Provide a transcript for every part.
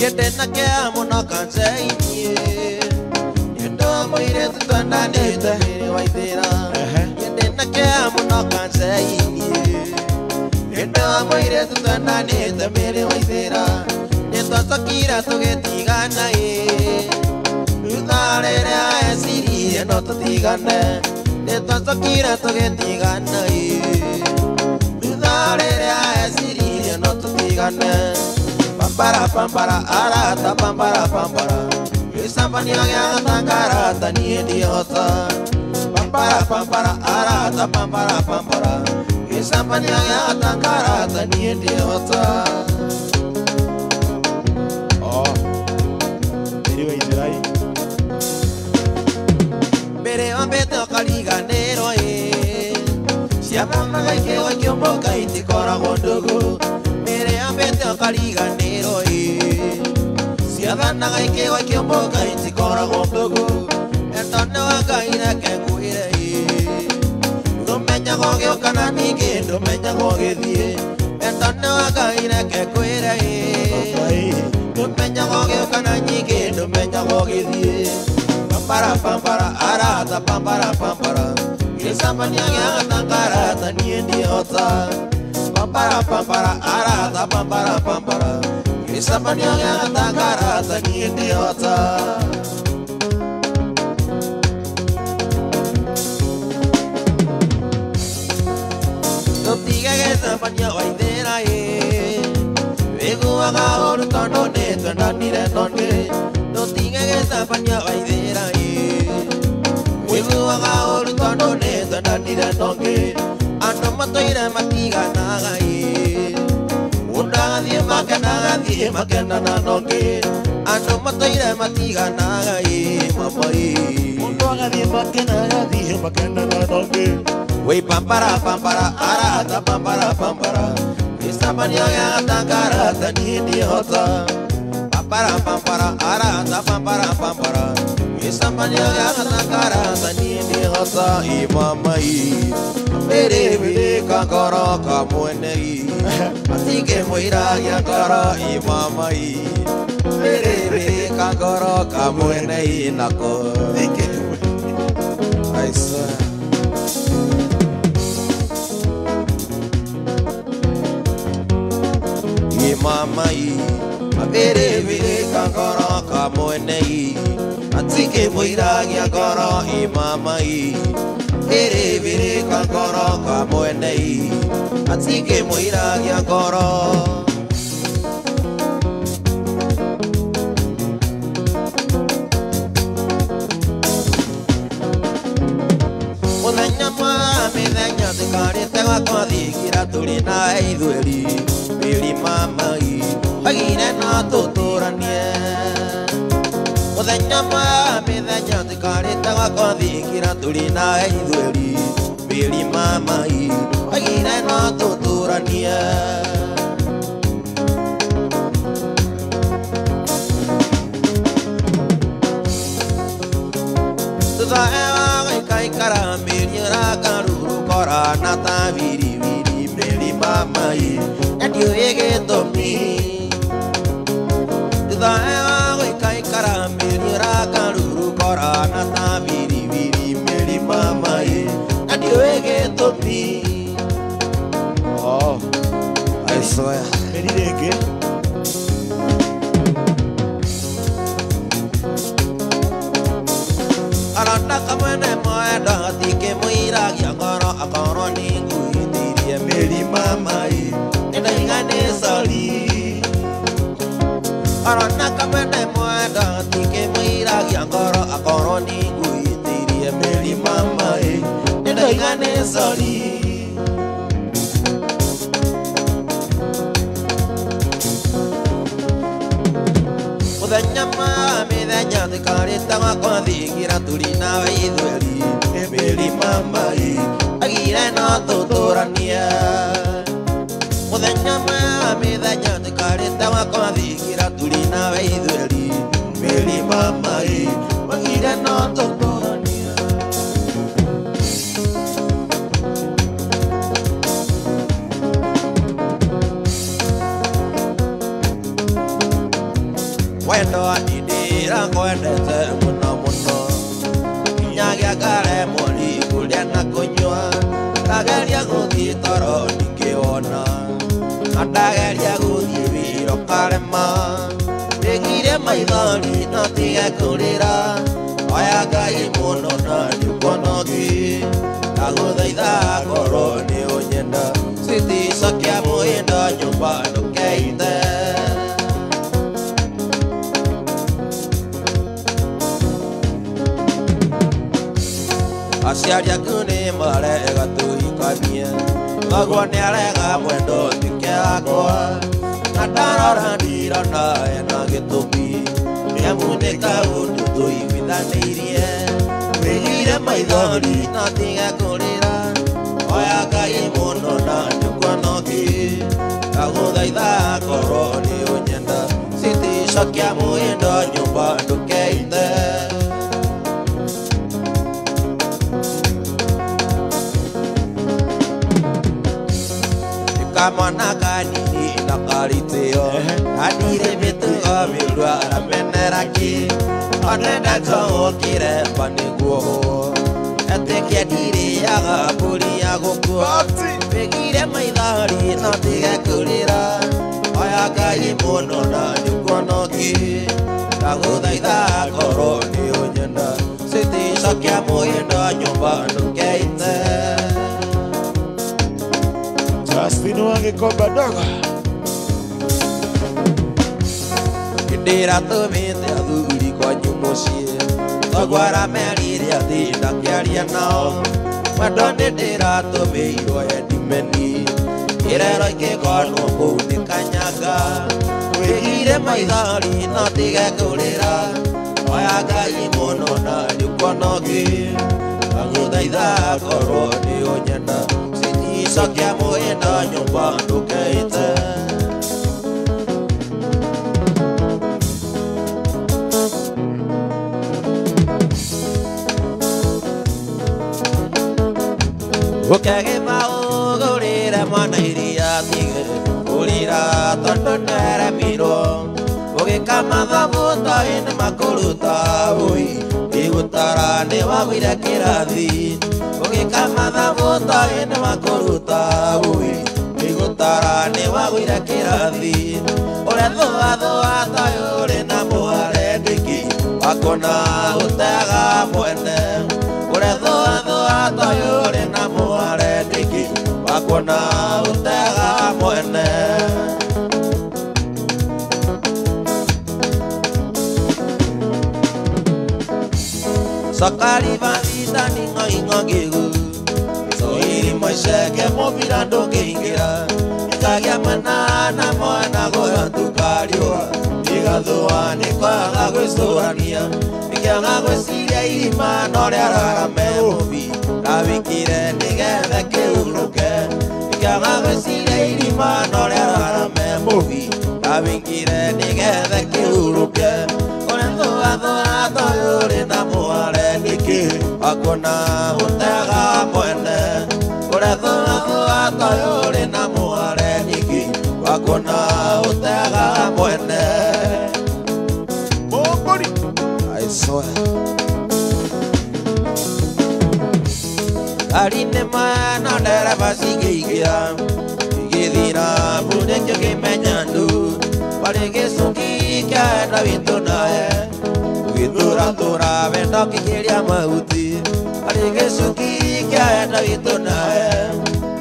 Niende na kea muno kanjeinie Niendo muire tutwendanite mĩrĩ waithĩra Niende na kea muno kanjeinie Niendo muire tutwendanite mĩrĩ waithĩra Nĩtwacokire tũgĩtigana ĩ Thutha rĩrĩa eciririe no tũtigane Nĩtwacokire tũgĩtigana ĩ Thutha rĩrĩa eciririe no tũtigane Pampara pampara arata pampara pampara Gĩcambanio gĩa gatangarata niĩ ndihota Pampara pampara arata pampara pampara Gĩcambanio gĩa gatangarata niĩ ndihota Oh Mĩrĩ wa Ithĩrai Mbere wambĩte ũkariganĩrwo ĩ Ciathanaga ikĩgwa ikĩũmbũka itikoragwo ndũgũ Mbere yambĩte ũkariganĩrwo ĩ Ciathanaga ikĩgwa ikĩũmbũka itikoragwo ndũgũ Endone wa Ngai reke ngwĩre ĩ Ndũmenyaga ũgĩũka na ningĩ ndũmenyaga ũgĩthiĩ Endone wa Ngai reke ngwĩre ĩ Ndũmenyaga ũgĩũka na nyingĩ ndũmenyaga ũgĩthiĩ Pampara pampara arata pampara pampara Gĩcambanio gĩa gatangarata niĩ ndihota Pampara pampara arata pampara pampara Gĩcambanio gĩa gatangarata niĩ ndihota Tũtige gĩcambanio waithĩra ĩ Wĩiguaga ũru tondũ nĩtwendanire nonĩ Tũtige gĩcambanio waithĩra ĩ Wĩiguaga ũru tondũ nĩtwendanire nonĩ Andũ matũire matiganaga ĩ Mũndũ agathiĩ makena agathiĩ makenana nonĩ Andũ matũire matiganaga ĩ mama ĩ Mũndũ agathiĩ makena agathiĩ makenana nonĩ Wĩ pampara pampara arata pampara pampara Gĩcambanio gĩa gatangarata niĩ ndihota Pampara pampara arata pampara pampara Gĩcambanio gĩa gatangarata niĩ ndihota ĩ mama ĩ Mbere mbere kangoro kamwene ĩ Matingĩmũiragia ngoro ĩ mama ĩ Mbere mbere kangoro kamwene ĩ nako I swear Ĩ mama ĩ Mbere mbere kangoro kamwene ĩ Matingĩmũiragia ngoro ĩ mama ĩ Mbere mbere kangoro kamwene ĩ Matingĩmũiragia ngoro Mũthenya wa mĩthenya tũikarĩte gwakwa thingira tũrĩ na ithueri Mĩri mama ĩ Oigire no tũtũranie Mũthenya wa mĩthenya tũikarĩte gwakwa thingira tũrĩ na ithueri Mĩri mama ĩ Oigire no tũtũranie Thutha wa gũikaikara mĩri ũrakarurũkora na ta biriwiri mĩri mama ĩ Na ndiũĩ gĩtũmi Thutha wa gũikaikara mĩri ũrakarurũkora na ta biriwiri mĩri mama ĩ Na ndiũĩ gĩtũmi Oh I swear Mĩri rĩngĩ Arata kamwene mwenda atikĩmũiragia ngoro akorwo nĩ nguithĩirie mĩri mama ĩ Nĩndaiga nĩ sorry Arata kamwene mwenda atikĩmũiragia ngoro akorwo nĩ nguithĩirie mĩri mama ĩ Nĩndaiga nĩ sorry Mũthenya wa mĩthenya tũikarĩte gwakwa thingira tũrĩ nawe ithueri Mĩri mama ĩ Oigire no tũtũranie Mũthenya wa mĩthenya tũikarĩte gwakwa thingira tũrĩ nawe ithueri Mĩri mama ĩ Oigire no tũtũranie Ndakwendete mũno mũno Nginyagia ngaremwo nĩ kũrĩa na kũnyua Ndageria gũthiĩ toro ndingĩwona Na ndageria gũthiĩ wĩra ũkarema Ndĩgire maithori no tige kũrĩra Oya Ngai mũno na nĩũkuona ũngĩ Ndagũthaitha ngorwo nĩ ũnyenda Siticokia mũhĩndo nyũmba ndũkeite Aciari aku nĩ marega tũhikanie Thoguo nĩarega mwendo ũtuĩke wakwa Na ndarora ndirona hena gĩtũmi Nĩamu nĩ kaũndũ tũiguithanĩirie Wĩgire maithori no tige kũrĩra Oya Ngai mũno na nĩũkuona ũngĩ Ndagũthaitha ngorwo nĩ ũnyenda Siticokia mũhĩndo nyũmba ndũkeite Kamwana kanini na karitio Anire mĩtugo mĩũru aramenera kĩ One ndacogokire mba nĩguo Etĩkia ndirĩaga mbũri ya gũkua Wĩgire maithori no tige kũrĩra Oya Ngai mũno na nĩũkuona ũngĩ Ndagũthaitha ngorwo nĩ ũnyenda Siticokia mũhĩndo nyũmba ndũkeite Justin Wangikomba dogo Ndĩratũmĩte athuri kwanyu mũciĩ Thoguo aramerire atĩ ndakĩaria nao Mwendo nĩndĩratũmĩirwo endimeni Kĩrero ingĩkonwo kũu nĩ kanyanga Wĩgire maithori no tige kũrĩra Oya Ngai mũno na nĩũkuona ũngĩ Ndagũthaitha ngorwo nĩ ũnyenda Siticokia mũhĩndo nyũmba ndũkeite Ũkegĩma ũgũrĩre mwana iria tige kũrĩra tondũ nĩaremirwo Ũgĩkama thabuto nĩ makũruta ũi Igũtara nĩ wagũire kĩrathi Ũgĩkama thabuto nĩ makũruta ũi Igũtara nĩ wagũire kĩrathi Ũrethũathũa toyũ ũrĩ na mũhare ndĩki Wakona ũtega mwene Ũrethũathũa toyũ ũrĩ na mũhare ndĩki Wakona ũtega mwene Sokari vathita ni ng'oing'o Soiri moiceke mũbira ndũngĩingĩra Ikagia manana mwana gũhĩtũka riũa Igathũa nĩ kwaga gwĩcũrania Ikĩaga gwĩciria irima no rĩararame mũbi Rawikire nĩgetha kĩhurũke Ikĩaga gwĩciria irima no rĩararame mũbi Rawikire nĩgetha kĩhurũke Ũrethũathũa toyũ ũrĩ na mũhare nĩkĩ Wakona ũtega mwene Ũrethũathũa toyũ ũrĩ na mũhare nĩkĩ Wakona ũtega mwene Mongori I swear Ngari nĩ mwena ndereba cingĩingĩra Igĩthira mbu nĩkĩo kĩmenya ndu Warĩ gĩcungi kĩa wendo witũ nawe Ũgĩtũratũra wendo ũkĩkĩria mahuti Warĩ gĩcungi kĩa wendo witũ nawe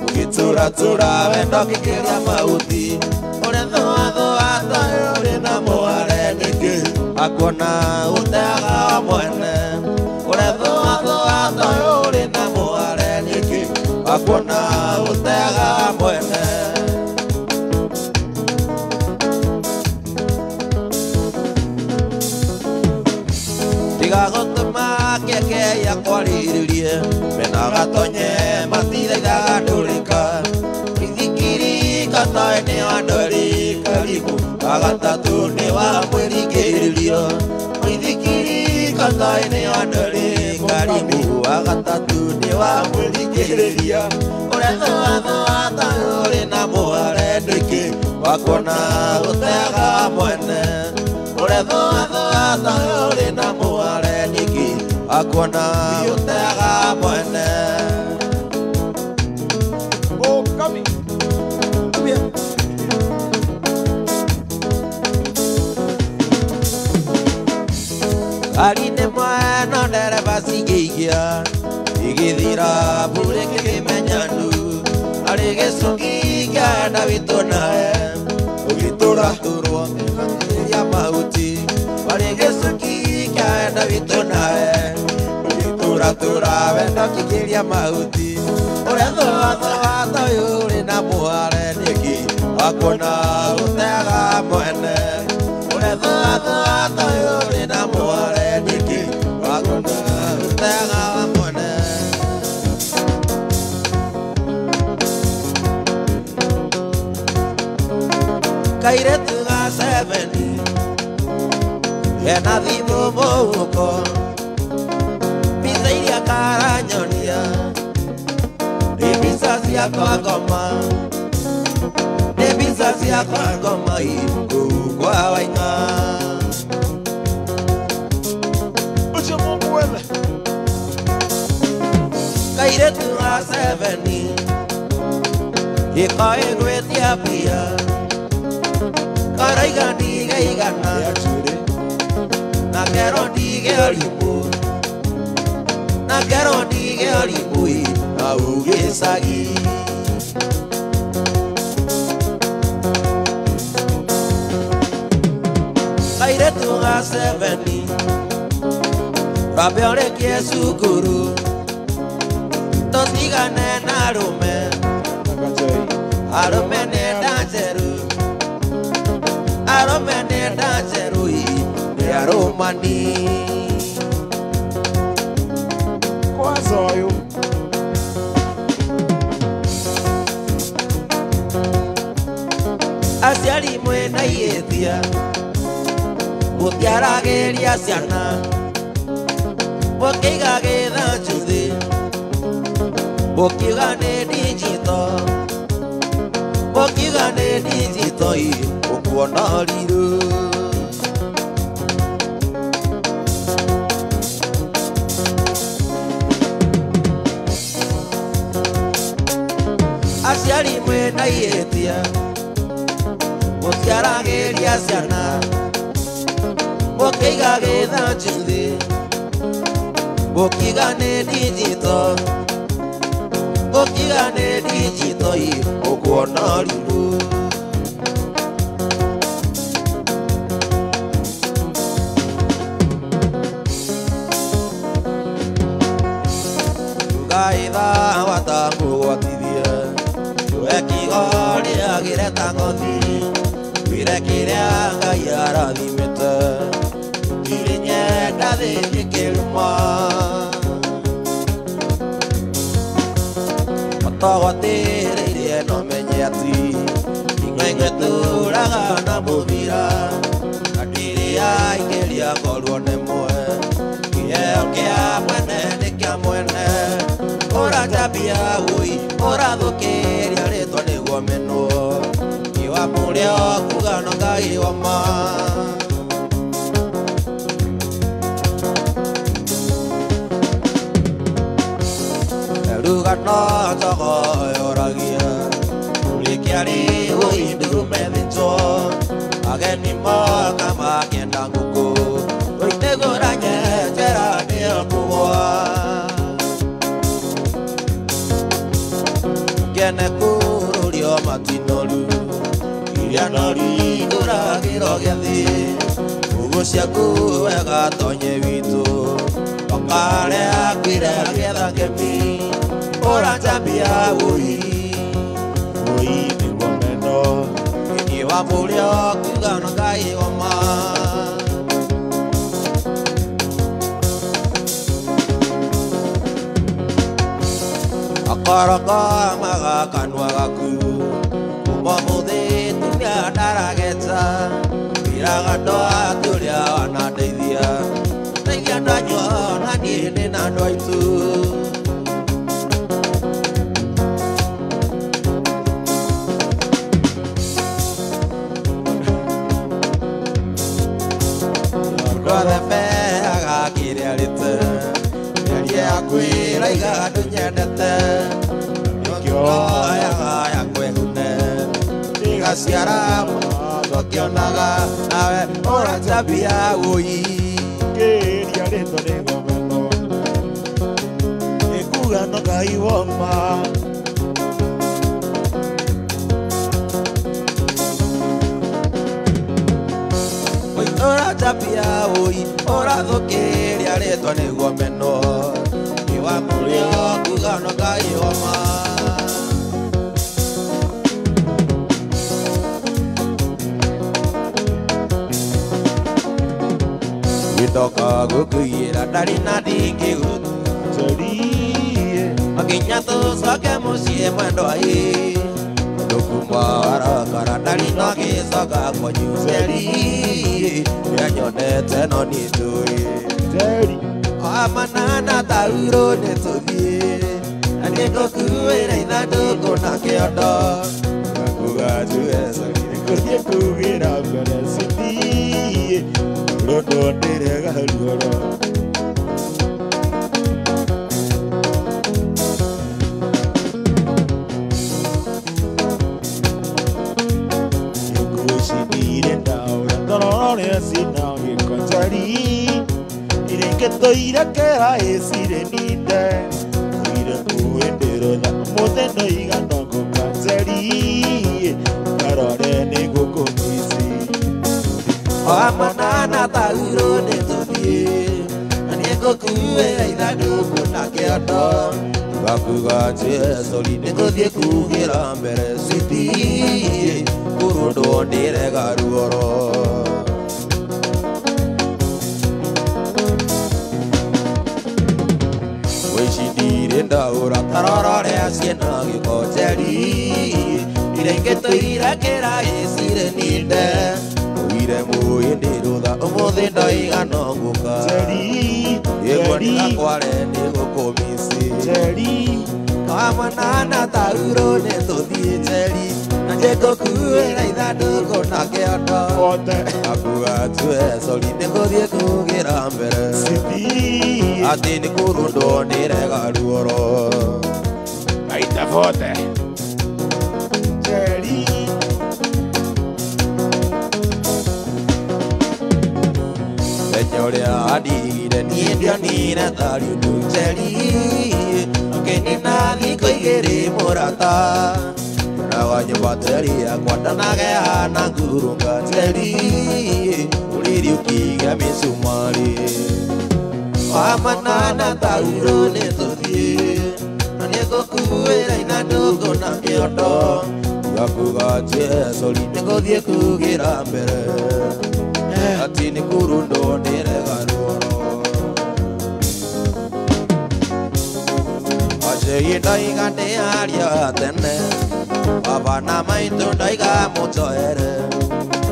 Ũgĩtũratũra wendo ũkĩkĩria mahuti Ũrethũathũa toyũ ũrĩ na mũhare nĩkĩ Akuona ũtega mwene Ũrethũathũa toyũ ũrĩ na mũhare nĩkĩ Akuona ũtega mwene Tiga gũtũma keke yakwarĩrĩrie Mena gatonye matithaithaga ndũrĩka Ithikiri katoe nĩ wa ndweri karibu Wagatatũ nĩ wa mwĩringĩrĩrio Ithikiri katoe nĩ wa ndweri karibu Wagatatũ nĩ wa mwĩringĩrĩrio Ũrethũathũa toyũ ũrĩ na mũhare ndĩkĩ Wakuona ũtega mwene Ũrethũathũa toyũ ũrĩ na Akuona ũteaga mwene. Okami. Ngari nĩ mwena ndereba cingĩikia igĩthira mbura ĩkĩmenya ndu arĩ gĩcungi kĩa witũ nawe ũgĩtũra tũrwo ĩgatirĩria mahuti arĩ gĩcungi kĩa witũ nawe ũgĩtũra tũra wendo kĩkĩria mahuti ũrĩa thũa toyũ ũrĩ na mũhare nĩkĩ wakuona ũteaga mwene ũrĩa thũa toyũ ũrĩ na mũhare nĩkĩ wakuona ũteaga mwene. Kairetu ga seveni hena thimũ mũhuko mbica iria karanyonia nĩ mbica ciakwa ngoma nĩ mbica ciakwa ngoma kũu kwa Waing'a. Ũcio Mungu wethe. Kairetu ga seveni ĩkoĩ gwĩtia mbia karaiga ndigeigana na kero ndige ũrimũ na kero ndige ũrimũ hau gĩcagi. Kairetu ga seveni rambe ũrĩkie cukuru tũtigane na arũme arũme nĩ nda njerũ arũme nĩ nda njerũ nĩ arũmani. Kwanza ũyũ. Aciari mwĩna ihĩtia mũtiaragĩria ciana mũkĩiga gĩthanju thĩ mũkiuga nĩ digital mũkiuga nĩ digital ũkuona rirũ. Aciari mwĩna ihĩtia mũtiaragĩria ciana mũkĩiga gĩthanju thĩ mũkiuga nĩ digital mũkiuga nĩ digital ũkuona rirũ. Ngaitha watamũgwatithie ekigo rĩagĩre ta ngothi wĩre kĩrĩa Ngai arathimĩte ndirĩ nyenda thĩ ĩkĩruma matogwatĩrĩirie no menye ati ing'aing'e tũraga na mũbira na ndirĩ yaikĩria korwo nĩ mwe kĩheo kĩa mwene nĩ kĩa mwene ũracambia wũi ũrathũkĩria rĩtwa nĩguo menwo iwa mũrĩo kuga no Ngai wa ma. Rugano njogo yoragia ũrĩkĩarĩ wũi ndurume thĩnjwo ageni moka makĩenda ngũkũ ũinĩgũra nyenjera nĩyo kũgwa kene kũrũrio matinoru iria nori ngũragĩro gĩathĩ ũguo ciaku wega tonye witũ ọkare akwire agĩetha ngemi ũracambia wũi Wũi nĩguo meno. Niĩ wa mũrĩo kuga no Ngai wa ma. Akoroko magakanua gaku kuma mũthĩ tumia ndarageta wĩraga andũ atĩ ũrĩa wanandeithia ndeithia andũ anyu na niĩ ndĩ na andũ aitũ. Andũ othe meaga kĩrĩa arĩte Yoyaga kwehune Igaciara Tokionaga nawe ũracambia ũi Kĩria rĩtwa nĩ gomeno Ĩkuga no Ngai woma Ũracambia ũi ũrathũkĩria rĩtwa nĩ gomeno Iwa mũrĩo kuga no Ngai woma Gĩtoka gũkũiyĩra ndarĩ na ndingĩgũtua Nginya tũcoke mũciĩ mwendwa ĩ Ndũkuma warakara ndarĩ no gĩcoka kwanyu Njeri Ũrĩa nyonete no niĩ njũĩ Amanana tauro nĩ tũthiĩ Na nĩngũkuĩra ithandũkũ na kĩondo Ngakuga njuge sorry Nĩngũthiĩ kugĩra mbere city Rondo ndĩrega ruoro Nĩngũcinire ndaũra torore cina gĩko njeri Irengetoire kera ĩcire ninde Ire kuĩndĩrotha ũmũthĩ ndoiga no ngũka njeri Ngarore nĩngũkũmici Amanana tauro nĩ tũthiĩ Na nĩngũkuĩra ithandũkũ na kĩondo Ngakuga njuge sorry nĩngũthiĩ kugĩra mbere city Kũrũndwo ndĩrega ruoro Wĩcindire ndaũra tarora ciĩna gĩko njeri Irengetoire kĩra ĩcire ninde Ire mũĩ ndĩrũtha ũmũthĩ ndoiga no ngũka Ĩguo kware nĩgũkũmici Amanana tauro nĩ tũthiĩ Njeri Na nĩngũkuĩra ithandũkũ na kĩondo Ngakuga njuge sorry nĩngũthiĩ kugĩra mbere Atĩ nĩkũrũndwo ndĩrega ruoro Maita bote Njeri Menya ũrĩa andigire niĩ ndionire tarĩ ũndũ Njeri Akĩnina thikũ igĩrĩ mũrata Nyonaga nyũmba Njeri yakwa ndanagea na ngurunga Njeri Ũrĩrĩ ũkĩiga mĩcumarĩ Amanana tauro nĩ tũthiĩ Na nĩngũkuĩra ithandũkũ na kĩondo Ngakuga njuge sorry nĩngũthiĩ kugĩra mbere Atĩ nĩkũrũndwo ndĩrega ruoro Aciari ndoiga ndĩ aria tene Baba na maitũ ndoiga mũnjohere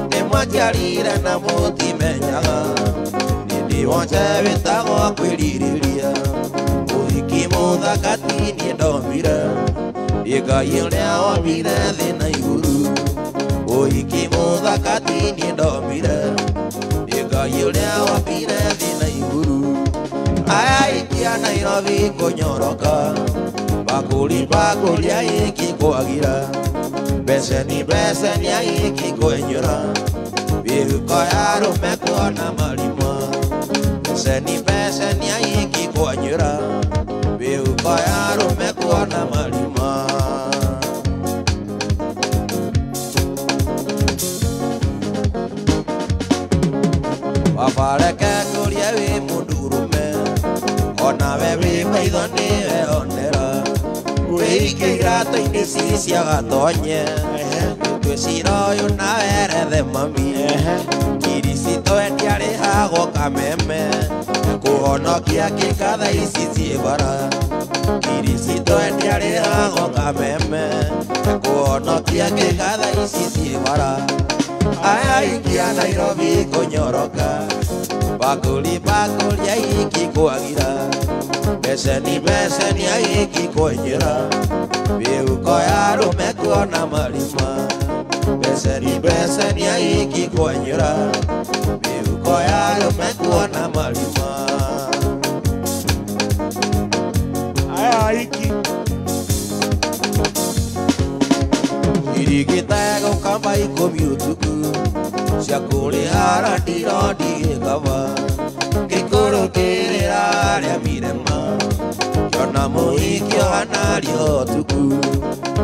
Nĩmwanjiarire na mũtimenyaga Niĩ ndĩ wonje wĩtagwo kwĩrirĩria Ũhiki mũthaka ti niĩ ndombire Nĩ Ngai ũrĩa wombire thĩ na igũrũ Ũhiki mũthaka ti niĩ ndombire Nĩ Ngai ũrĩa wombire thĩ na igũrũ Aya aikia Nairobi kũnyoroka Bakũri bakũri aiki kwagira Beceni beceni aiki kwenyũra Mĩhuko ya arũme kuona marima Beceni beceni aiki kwenyũra Mĩhuko ya arũme kuona marima Baba reke ngũrie wĩ mũndũrũme Onawe wĩ maitho nĩweyonera Wĩike iratũ-inĩ ci cia gatonye Twĩcira ũyũ nawe erethe mami Kiricito endia rĩhagwo kameme Kũhonokia kĩka thaa ici ciĩ bara Kiricito endia rĩhagwo kameme Kũhonokia kĩka thaa ici ciĩ bara Aya aikia Nairobi kũnyoroka Bakũri bakũri aiki kwagira Beceni beceni aiki kwenyũra Mĩhuko ya arũme kuona marima Beceni beceni aiki kwenyũra Mĩhuko ya arũme kuona marima Aya aiki. Irigite gũkamba ikũmi ũtukũ cia kũrĩhara ndirondigĩkaba ngĩkũrũkĩrĩra rĩa mirema kĩona mũhiki ũhanario ũtukũ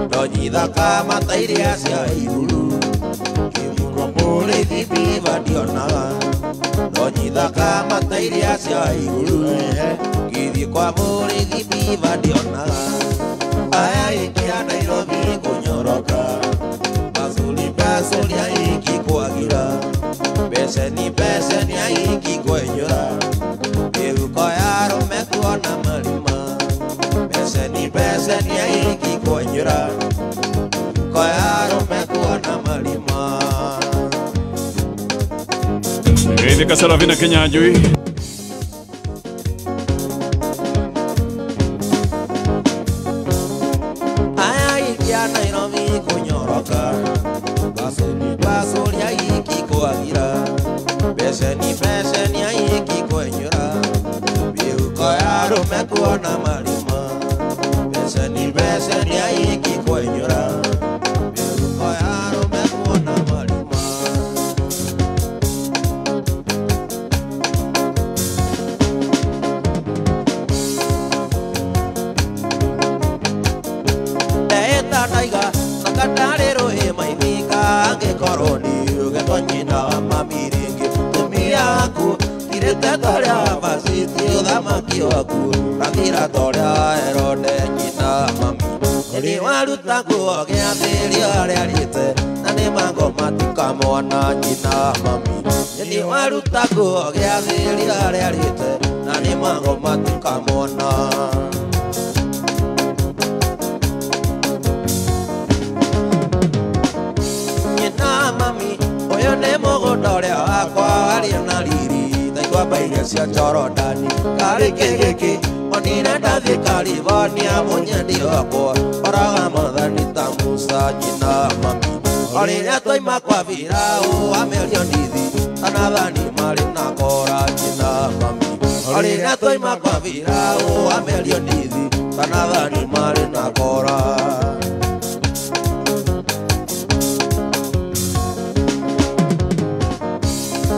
ndonyithaka mata iria cia igũrũ kĩmũko mũrĩithi biba ndionaga ndonyithaka mata iria cia igũrũ ngĩthiĩ kwa mũrĩithi biba ndionaga aya ikia Nairobi kũnyoroka basuli basuli aiki kwagira beseni beseni aiki kwenyora mĩhuko ya arũme kuona marima beseni beseni aiki kwenyora mĩhuko ya arũme kuona marima. Geithĩka Sarafina Kinyanjui. Aya Nairobi kũnyoroka basuli basuli aiki kwagira beseni beseni aiki kwenyora mĩhuko ya arũme kuona marima beseni beseni aiki kwenyora mĩhuko ya arũme kuona marima. Ndaiga sakandarĩ rũĩ maithika angĩkorwo nĩũgetwo nyina wa mami rĩngĩ tumia aku tirĩte torĩa baciti ũthamaki waku rathira torĩa Herode nyina wa mami nĩ waruta nguo gĩathĩrio arĩarĩte na nĩ mangoma tikamwona nyina wa mami nĩ waruta nguo gĩathĩrio arĩarĩte na nĩ mangoma tikamwona. Mami ũyũ nĩ mũgũnda ũrĩa wakwa warĩ na riri taigua iria cia Jorodani karĩ kĩgĩkĩ onire ndathiĩ California mũnyendi wakwa oraga mwathani ta Musa nyina mami o rĩrĩa twaima kwa Firaũ amerio ndithi anathani marĩ na kora nyina mami o rĩrĩa twaima kwa Firaũ amerio ndithi anathani marĩ na kora.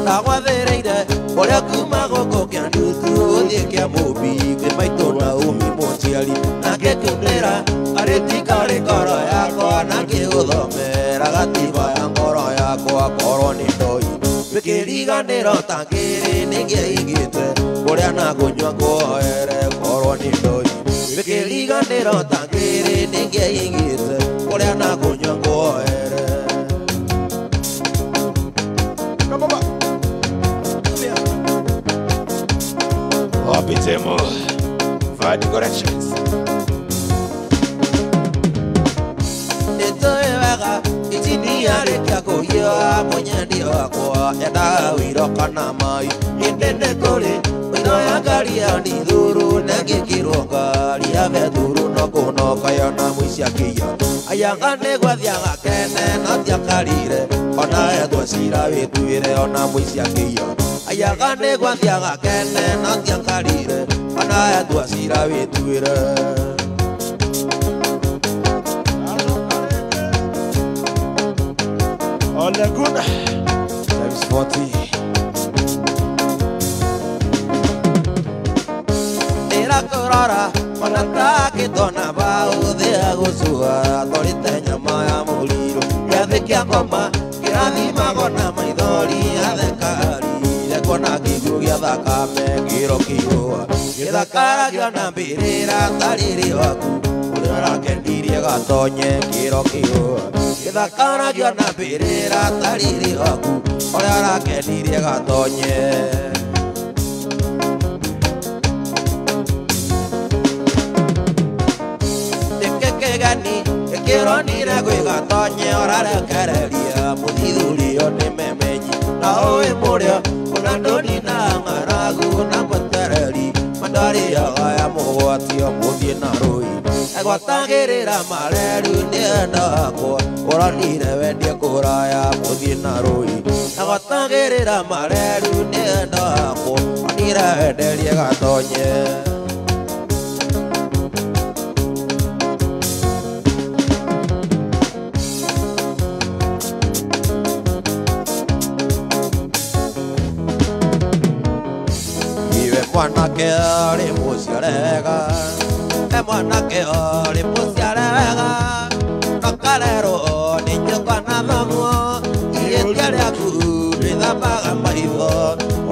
Ndagwathĩrĩire ũrĩa kuma gũkũ kĩa ndutu ũthiĩ kĩa mũmbi kwĩ maitũ na umi mũciari nake kĩndĩra arĩ tikarĩ ngoro yakwa na ngĩgũthomera gatiba ya ngoro yakwa korwo nĩ ndoi wĩkĩriganĩro ta ngĩrĩ nĩngĩaigĩte kũrĩa na kũnyua kuoere korwo nĩ ndoi wĩkĩriganĩro ta ngĩrĩ nĩngĩaigĩte kũrĩa na kũnyua kuoere. Opitemo, find corrections. Nĩtũĩ wega ici ndiarĩkia kũhiũha mũnyendi wakwa endaga ũiro kana mai hĩndĩ nĩ kũrĩ ũiro ya ngari ya ndithũrũ nengĩkĩrwo ngari ya bethũrũ no kũnoka yona mũici akĩiya ayanga nĩ gwathiaga kene no tiakarire ona ethwo cira wĩtuĩre ona mũici akĩiya ayaga nĩ gwathiaga kene no tiakarire ona ethwo cira wĩtuĩre. Olaguna times 40. Ndĩrakũrora ona takĩtona bao thĩa gũcua tũrĩte nyama ya mũrirũ gĩathĩ kĩa ngoma kĩrathimagwo na maithori athekari kuona kĩguũ gĩa thakame kĩro kĩihũa gĩthakaragio na mbĩrĩra tarĩrĩ waku ũrĩa ũrakendirie gatonye kĩro kĩihũa gĩthakaragio na mbĩrĩra tarĩrĩ waku ũrĩa ũrakendirie gatonye. Nĩkĩkĩgeni ĩkĩronire gwĩ gatonye ũrarekereria mũthithurio nĩ memenyi na ũĩ mũrĩo ona ndũni na ng'aragu na mũtereri mandarĩaga ya mũgwatio mũthiĩ na rũi egwatagĩrĩra mareru nĩ enda wakwa ũronire wendie kũraya mũthiĩ na rũi egwatagĩrĩra mareru nĩ enda wakwa onire wenderie gatonye. mwanake ũrĩ mũciare wega, e mwanake ũrĩ mũciare wega, ndũkarerwo nĩ nyũkwa na thoguo, ihĩtia rĩaku rĩthambaga maitho,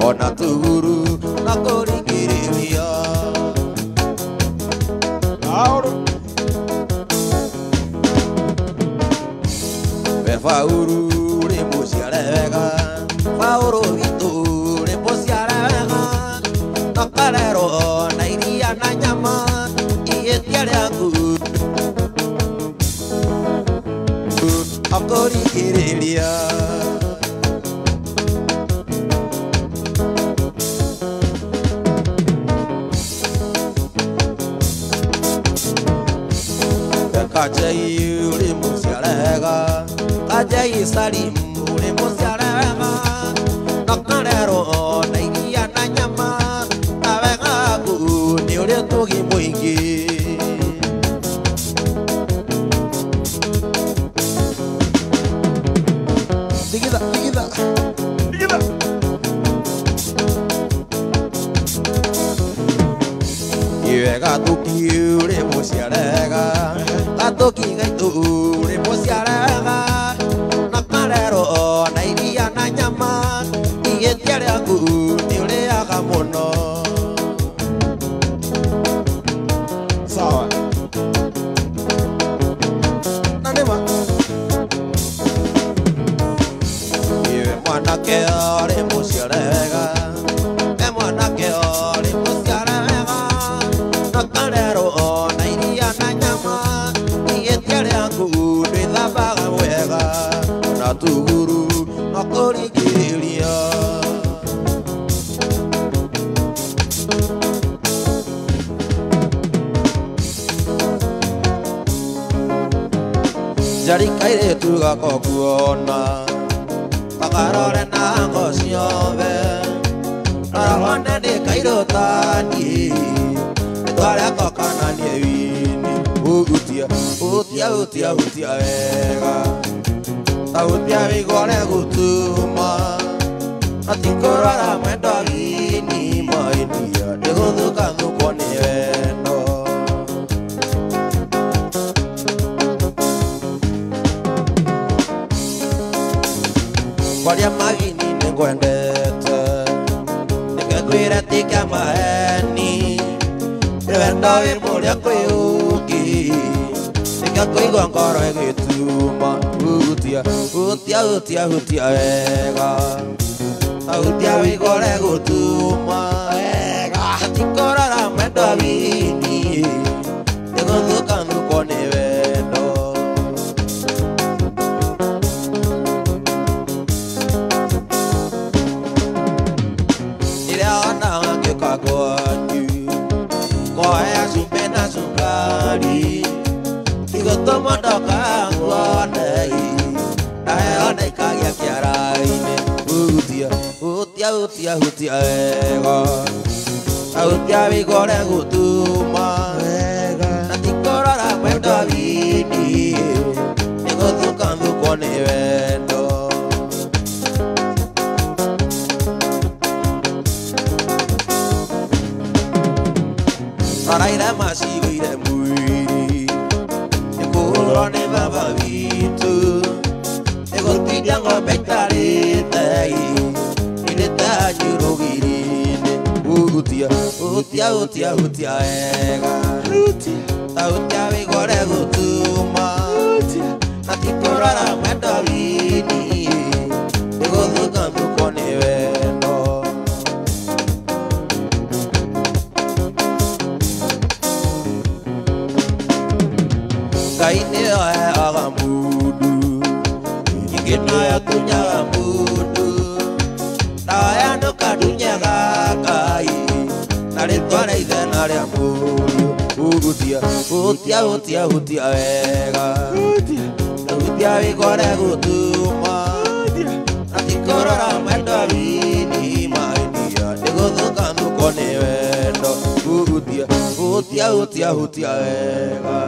ona tuguru no kũringĩrĩrio. We Paũlũ ũrĩ mũciare wega, Paũlũ witũ ũrĩ mũciare wega, ndũkarerwo na iria na nyama, ihĩtia rĩaku akũringĩrĩria. Kajai ũrĩ mũciare wega, Kajai Salim ũrĩ mũciare wega, ndũkarerwo na iria na nyama, na wega waku nĩ ũrĩ ũtugi mũingĩ. Digida, digida, digida. Iwe Gatuki ũrĩ mũciare wega, Gatuki gaitũ ũrĩ mũciare wega, ndũkarerwo na iria na nyama, ihĩtia rĩaku nĩ ũrĩaga mũno. Sawa. Na nĩma. Iwe mwanake ũrĩ mũciare wega, e mwanake ũrĩ mũciare wega, ndũkarerwo na iria na nyama, ihĩtia rĩaku ndwĩthambaga wega, ona tuguru no kũringĩrĩrio. Njari kairĩtu gakwa kuona, takarore na ngo ciothe, rora wone ndĩ kairũ ta niĩ, nĩtwareko kana niĩ wini, hutia hutia hutia hutia wega, ta hutia wĩigua gũtuma, na ti kũrora mwendwa wini, mainia ndĩgũthũka thũkwo nĩ wendo. Kwaria magini nĩngwendete, nĩngĩkwĩra ti kĩa maheni, nĩ wendo wĩ mũrĩa kwĩ ũngĩ, nĩngĩkũigua ngoro ĩgĩtuma, hutia hutia hutia hutia wega, ta hutia wĩigua gũtuma wega, na ti kũrora mwendwa wini, nĩgũthũka thũkwo nĩ wendo. Ngĩũka kwanyu, kwoya cumbĩ na cukari, tigũtũma ndoka nguone, ndaheo na ikagĩa kĩara-inĩ. Hutia hutia hutia hutia wega, ta hutia wĩigua gũtuma wega, na ti kũrora mwendwa wini, nĩgũthũka thũkwo nĩ wendo. Rora irema ciyũire mwĩrĩ, nĩkũhũrwo nĩ baba witũ, nĩgũtindia ng'ombe itarĩte, irĩte anyu rũgiri-inĩ. Hutia hutia hutia hutia wega, ta hutia wĩigua gũtuma, na ti kũrora mwendwa wini, nĩgũthũka thũkwo nĩ wendo. Ngai nĩyo heaga mũndũ, ningĩ noyo tunyaga mũndũ, ndawa ya ndũkandunyaga Ngai, na rĩtwa rĩa ithe na rĩa mũriũ. Hutia hutia hutia hutia wega, hutia wĩigua gũtuma, na ti kũrora mwendwa wini, mainia ndĩgũthũka thũkwo nĩ wendo. Hutia hutia hutia hutia wega,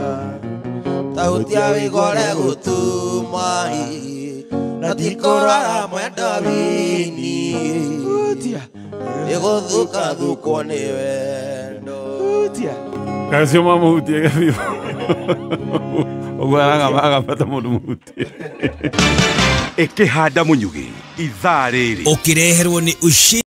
ta hutia wĩigua gũtuma, na ti kũrora mwendwa wini, Hutia. Nĩgũthukathukwo nĩ wendo. Hutia. Kacio mamuhutie biũ. Ũguo agabata mũndũ mũhutie. Ĩkĩhanda mũnyugĩ ithaa rĩrĩ. Ũkĩreherwo nĩ Ushindi.